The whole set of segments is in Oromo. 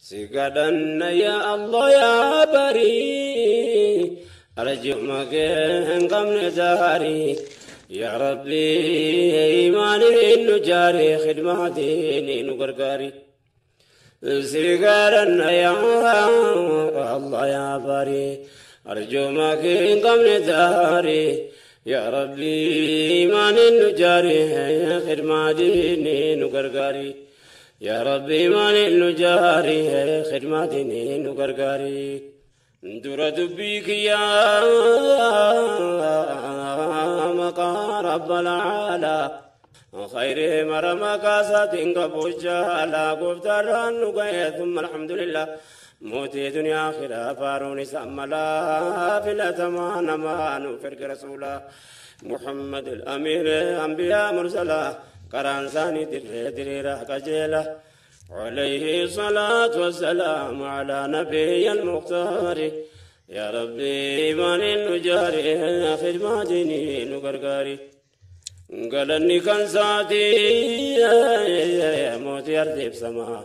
Si kadhanna yaa Allah yaa barii, arjuma kee hin qabne daarii. Yaa Rabbi, imaaniin nu jaari, khidmaatiin nu gargaari. Si kadhanna yaa Allah yaa barii, arjuma kee hin qabne daarii. Yaa Rabbi, imaaniin nu jaari, khidmaatiin nu gargaari. Yaa Rabbi, imaaniin nu jaari, khidmaatiin nu gargaari. Dura dubbii kiyyaa maqaa Rabbal Aalaa, khayrii mara maqaa isaatiin qabu jaalaa, gooftaadhaan nu ga'e. Thumma alhamdulillah, mootii duniyaa akhiraa faaruun isa malaa, filatamaa namaa nuuf erga rasuulaa Muhammad al-Amiin, anbiyaa mursalaa, karaan isaanii dirree diriira qajeela. عليه الصلاة والسلام على نبي المختار. يا ربي، إيمان نجاري، خدماتني نقرقاري. قالني كان ساتي موتي أرضي بسما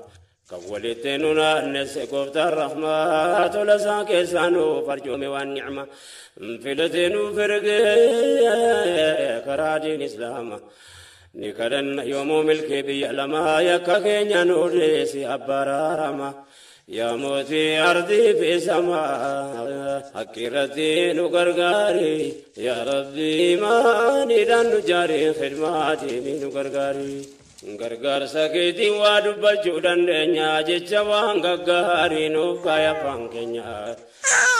كولتنا النس كفت الرحمة لسا كيسانو فرجومي والنعمة فلتنو فرق كرادين إسلام. Ni kadhanna yoomuu milkii biyya lamaa, yakka keenya nuu dhiisi abbaraarama. Yaa mootii ardii fi samaa, haqqirratti nu gargaari. Yaa Rabbi, imaaniidhaan nu jaari, khidmaatiin nu gargaari. Gargaarsa keetiin waa dubbachuu dandeenya, jecha waan gaggaarii nuuf kaaya afaan keenya.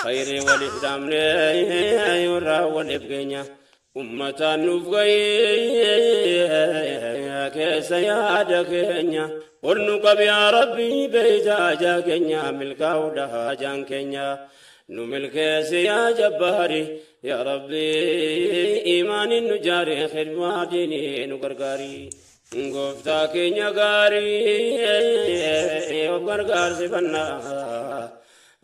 Khayrii waliif dhaamnee irraa waliif keenya. Ummataan nuuf gahee keessa yaada keenya. Ol nu qabi yaa Rabbi beeyta ajaa keenya, milkaa'uudha haajaan keenya. Nu milkeessi yaa jabbaari. Yaa Rabbi, imaaniin nu jaari, khidmaatiin nu gargaari. Gooftaa keenya gaarii of gargaarsifannaa.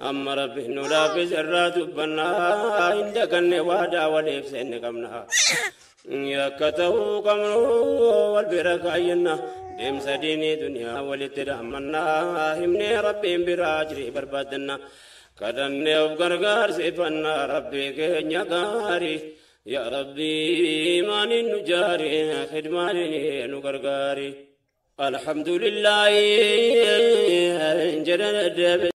Amma Rabbi nu laaffise irraa dubbannaa, hin daganne waadaa waliif seenne qabna. Yakka ta'uu qabnu wal bira kaayyanna, deemsa diinii duniyaa walitti dhaammannaa, himnee Rabbiin biraa ajirii barbaaddanna. Kadhannee of gargaarsifannaa Rabbii keenya gaarii. Yaa Rabbi, imaaniin nu jaari, khidmaaniin nu gargaari. Alhamdulillahi jedhan.